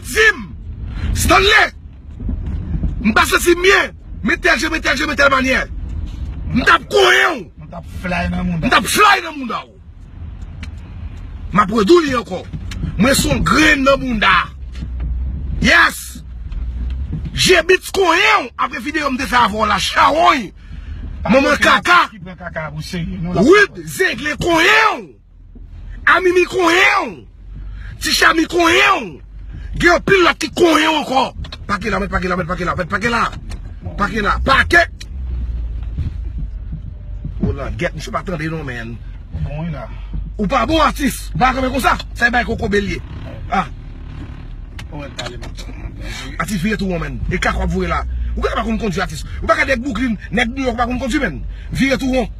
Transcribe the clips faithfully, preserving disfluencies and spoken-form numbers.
Di m, Stanley, m pa santi m byen. Men tèl jan, men tèl jan, men tèl manyè. M t ap konyen w. M t ap fly nan mouda. M t ap fly nan mouda w. M ap redi w li ankò. Mwen se yon grenn nan mouda. Yes. G-Beatz konyen w apre videyo m te fè avè w la, chawony. Manman kaka. Wid Zengle konyen w. Amimi konyen w. Ti Chami konyen w. Gen anpil lòt ki konyen w ankò. Pake la, mèt pake la, mèt pake la, mèt pake la. Pake la, pake. O langèt, misye pa tande non, man. Bon, wi la. Ou pa bon, atis. Ou pa kanpe konsa. Sa e bay kokobe l ye. Ah. Ou wè l pale, man. Atis vire tou, man. E kaka w ap voye la. Ou pa konn kondui, atis. Ou pa ka nèg Brooklyn, nèg New York ou pa konn kondui, man. Vire tou won.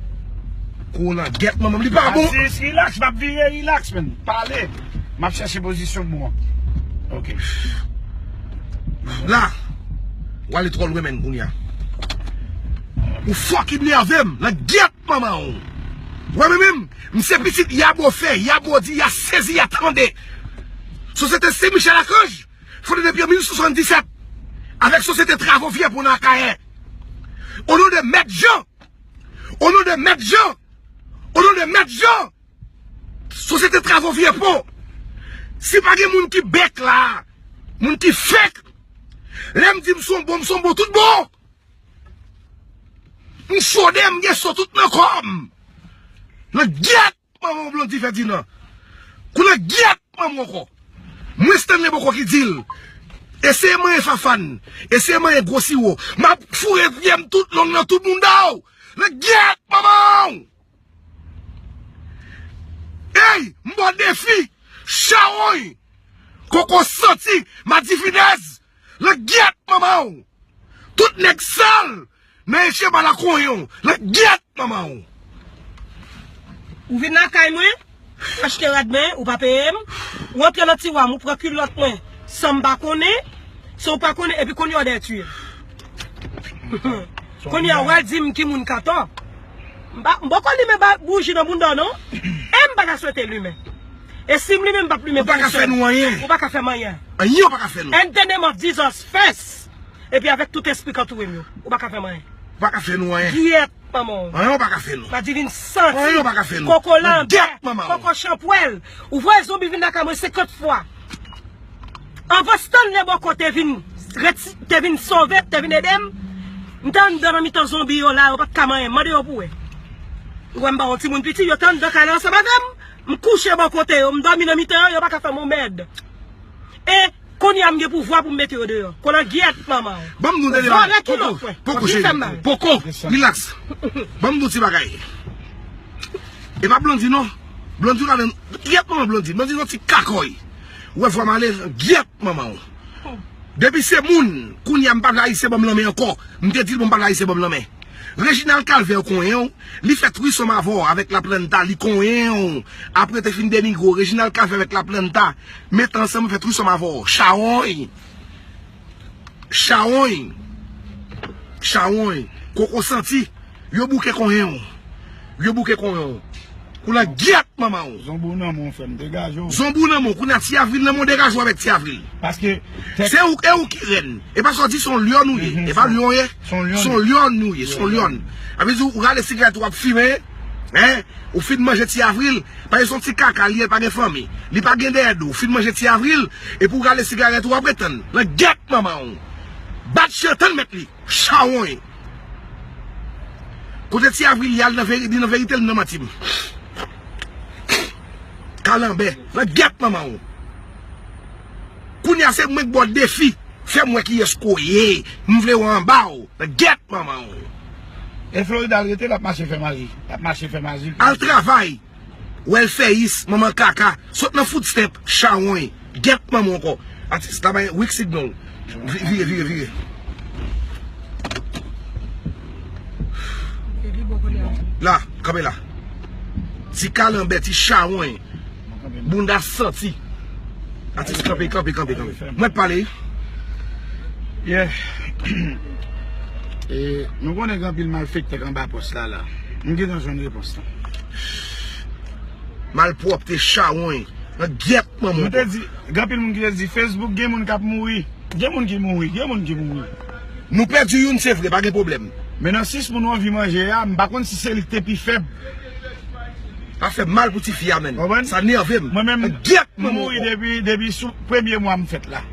Kou langèt manman m, li pa bon. Atis, relax, m ap vire, relax, man. Pale. M ap chèche pozisyon m bon. Ok. La. Ou ale twò lwen, man, kounye a. Ou fucking nève m. Langèt manman w. Wè, men menm, m se pitit Yabo fè, Yabo di, ya sezi, ya tande. Sosyete Sen Michel Akanj fonde depi an mil nèf san swasanndisèt avèk Sosyete Travo Vye Pon nan Akayè. O non de Mèt Jan, o non de Mèt Jan, o non de Mèt Jan, Sosyete Travo Vye Pon. Si pa gen moun ki bèk la, moun ki fèk, lè m di m se yon bon, m se yon bon tout bon. M chode, m gen so tout nan kò m. Langèt manman w Blondy Ferdinand. Kou langèt manman w ankò. Mwen Stanley Boko ki di l. Eseye manyen Fafane. Eseye manyen gwo siwo. M ap foure pye m tout long nan tout mouda w. Langèt manman w. Ey, m ba w defi. Chawony. Koko santi. Madivinèz. Langèt manman w. Tout nèg sal nan Echebal la konyen w. Langèt manman w. Ou vin lakay mwen, achte rad mwen, ou pa peye m. Ou antre nan tiwa m, ou pran kilòt mwen, san m pa konnen, san w pa konnen, epi kounye a w dèyè tiye m. Kounye a w al di m ki moun k atò. M pa, m poko limen ba, bouji nan bounda w non. E m pa ka swete limen. E si m limen, m p ap limen pou misye. Ou pa ka fè nou anyen. Ou pa ka fè m anyen. Anyen ou pa ka fè nou. In the name of Jesus first. Epi avèk tout espri k antoure m yo, ou pa ka fè m anyen. Ou pa ka fè nou anyen. Gyèt manman w. Anyen ou pa ka fè nou. Madivin santi. Anyen ou pa ka fè nou. Koko lanbè. Gyèt manman w. Koko chanpwèl. Ou voye zonbi vin lakay mwen senkant fwa. Anvan Stanley Boko te vin reti-, te vin sove, te vin ede m, m te anndan nan mitan zonbi yo la, yo pa t ka manyen m. Mande yo pou wè. Ou wè m pa yon timoun piti, yo te anndan kay la ansanm avè m. M kouche bò kote yo, m dòmi nan mitan yo, yo pa ka fè m yon mèd. E kounye a m gen pouvwa pou m mete yo deyò. Kolangyèt manman w. Ban m di w de bagay. Vòlè kilòt mwen. Poko, poko, cheri. Poko. Relax. Ban m di w ti bagay. E pa Blondy non. Blondy la menm. Gyèt manman Blondy. Blondy se yon ti kakòy. Ou wè vwa m ale, gyèt manman w. Depi se moun, kounye a m pa vle Ayisyen ban m lanmen ankò. M te di l bon m pa vle Ayisyen ban m lanmen. Reginald Calvert konyen w, li fè trisòm avè w avèk Laplanta, li konyen w. Apre te fin denigre w, Reginald Calvert avèk Laplanta, mete ansanm fè trisòm avè w. Chawony. Chawony. Chawony. Koko santi. Yo bouke konyen w. Yo bouke konyen w. Kolangyèt manman w. Zonbi w nan men w, frè m, degaje w. Zonbi w nan men w, kounye a Ti Avril nan men w, degaje w avèk Ti Avril. Paske se ou, e ou ki rèn. E pa sa w di se yon lyòn ou ye. E pa lyòn w ye. Se yon lyòn. Se yon lyòn ou ye, se yon lyòn. Sa vle di ou rale sigarèt ou ap fimen, en? Ou fin manje Ti Avril. Paske se yon ti kaka li ye, li pa gen fanmi. Li pa gen dèyè do. Ou fin manje Ti Avril, epi ou rale sigarèt ou ap ret tann. Langyèt manman w. Bat chen tann mèt li. Chawony. Kote Ti Avril ye a, li nan veri-, li nan verite, li nan manti m. Kalanbè, langyèt manman w. Kounye a se mwen k ba w defi. Fè m wè kiyès ke w ye. M vle wè anba w. Langyèt manman w. E Florida l rete, l ap mache fè maji. L ap mache fè maji. Al travay. Wèlfèyis, manman kaka, sot nan food stamp, chawony, gyèt manman w ankò. Atis, la bay weak signal. Vi-, vire, vire, vire. La, kanpe la. Ti kalanbè, ti chawony. Bounda santi. Atis, kanpe, kanpe, kanpe, kanpe. Mwen pale. Yeah. E, nou konnen gen anpil malfektè k anba pòs la, la. M gentan jwenn repons lan. Malpwòpte, chawony. Gyèt manman w. Mwen te di, gen anpil moun ki te di, Facebook, gen moun k ap mouri. Gen moun ki mouri, gen moun ki mouri. Nou pèdi youn, se vre, pa gen pwoblèm. Men nan sis moun w anvi manje a, m pa konn si se li k te pi fèb. Sa fè mal pou tifi a, menn. Konprann? Sa nève m. Mwen menm, gyèt manman w. Mwen mouri depi, depi sou premye mwa m fèt la.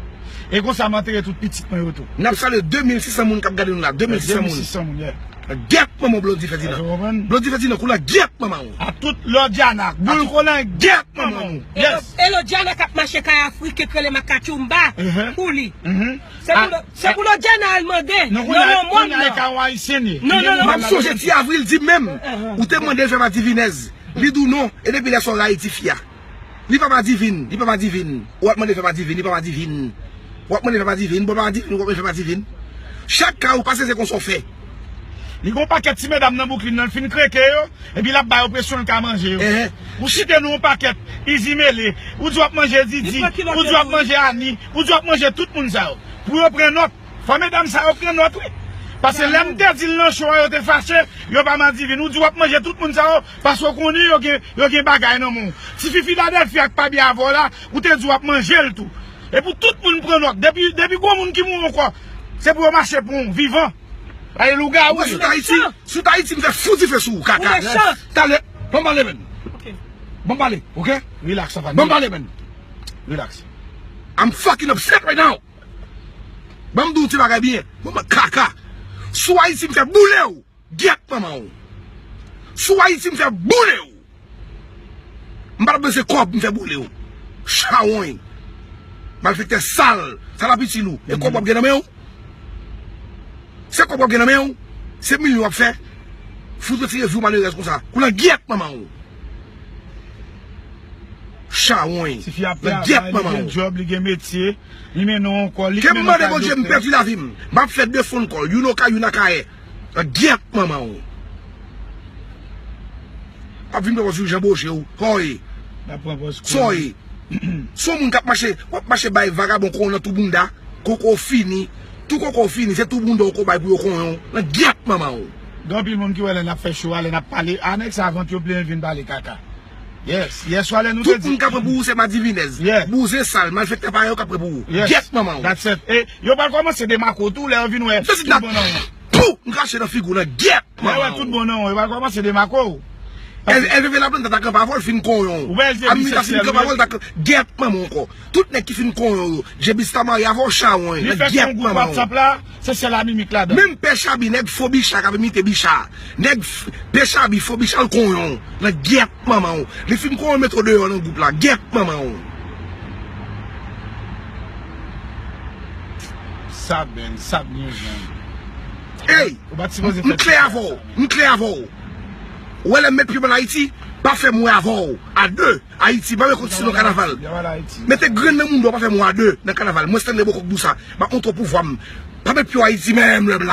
E konsa, m antere tout pitit mwen yo tou. N ap salye de mil sis san moun k ap gade nou la. De mil sis san moun. De mil sis san moun, yeah. Gyèt manman w, Blondy Ferdinand. Èske w konprann? Blondy Ferdinand, kou la gyèt manman w. A tout Lòdyana, boul kolan, gyèt manman w. Yes. E Lòdyana k ap mache kay Afrik, k rele Makachumba, pou li. Se pou Lò-, se pou Lòdyana al mande. Non, kounye a, kounye a, e ka yon Ayisyen ye. Non, non, non. M ap sonje ti Avril di menm, ou te mande l fè madivinèz. Li di w non, e depi lè sa w rayi tifi a. Li pa madivin, li pa madivin. W ap mande fè madivin, li pa madivin. W ap mande fè madivin, bon, madivin, w ap mande fè madivin. Chak ka ou pase se konsa w fè. Li gon pakèt ti medam nan Bouklin nan, l fin kreke yo, epi l ap ba yo presyon l ka manje yo. Ou site nou yon pakèt, Izi Mele, ou di w ap manje Didi, ou di w ap manje Ani, ou di w ap manje tout moun sa yo. Pou yo pran nòt, fò medam sa yo pran nòt, wi. Paske lè m te di l nan show an, yo te fache, yo pa madivin. Ou di w ap manje tout moun sa yo, paske w konnen yo gen, yo gen bagay nan men w. Tifi Filadèlfi a k pa byen avè w la, ou te di w ap manje l tou. E pou tout moun pran nòt. Depi, depi gon moun ki mouri ankò, se pou yo mache pou w, vivan. Paske lougawou yo. Sou Ayiti, sou Ayiti, m fè fou dife sou ou, kaka. Talè, ban m pale, menn. Ban m pale, oke? Relax, Safani. Ban m pale, menn. Relax. I'm fucking upset right now. Ban m di w ti bagay byen. Manman kaka. Sou Ayiti, m fè boule w. Gyèt manman w. Sou Ayiti, m fè boule w. M pa t ap bezwen kòb, m fè boule w. Chawony. Malfektè sal. Sa l ap itil ou? E kòb w ap gen nan men w? Se kòb w ap gen nan men w? Se milyon w ap fè? Fout retire vi w malerèz konsa. Kou la gyèt manman w. Chawony. Tifi ap travay, li gen djòb, li gen metye, li mennen w ankò, li k mennen w kay doktè. Ke m mande Bondye m pèdi lavi m. M ap fè de phone call, youn Okay, youn Akayè. Gyèt manman w. Ap vin pran pòz Jan Boje w. Hoy. N ap pran pòz kouri. Soy. Se yon moun k ap mache, w ap mache bay vagabon kòb nan tou bounda. Koko fini. Tou koko fini, se tou bounda w ko bay pou yo konyen w. Nan gyèt manman w. Gen anpil moun ki wè lè n ap fè show a, lè n ap pale, a nèg sa vant yo plen vin pale kaka. Yes, yèswa lè nou te di. Tout moun k ap pran pou ou se madivinèz. Yeah. Bouzen sal, malfektè parèy yo k ap pran pou ou. Yes. Gyèt manman w. That's it. E yo pral kòmanse demake w tou lè yo vin wè tout bon nan ou. Pou! M krache nan figi w nan gyèt manman w. Lè yo wè tout bon nan ou, yo pral kòmanse demake w. Èl, Èl Veve Laplanta ta kanpe avè w, l fin konyen w. Amita fin kanpe avè w, l ta kan-, gyèt manman w ankò. Tout nèg ki fin konyen w yo, J B Star marye avè w, chawony, nan gyèt manman w. Se sèl a mimik ladan. Menm Pè Chabi, nèg fo bicha k ap imite bicha. Nèg f-, Pè Chabi, fo bicha, l konyen w. Nan gyèt manman w. Li fin konyen w, mete w deyò nan gwoup la. Gyèt manman w. Sa bèl, sa byen jwenn. Ey! M klè avè w. M klè avè w. Ou wè lè m met pye m ann Ayiti, pa fè m wè avè w. A de. Ayiti, pa mete kont sou nan kanaval. Mete grenn nan moun do, pa fè mwa de nan kanaval. Mwen Stanley Bokok di w sa. M ap montre w pouvwa m. Pa met pye w Ayiti menm lè m la.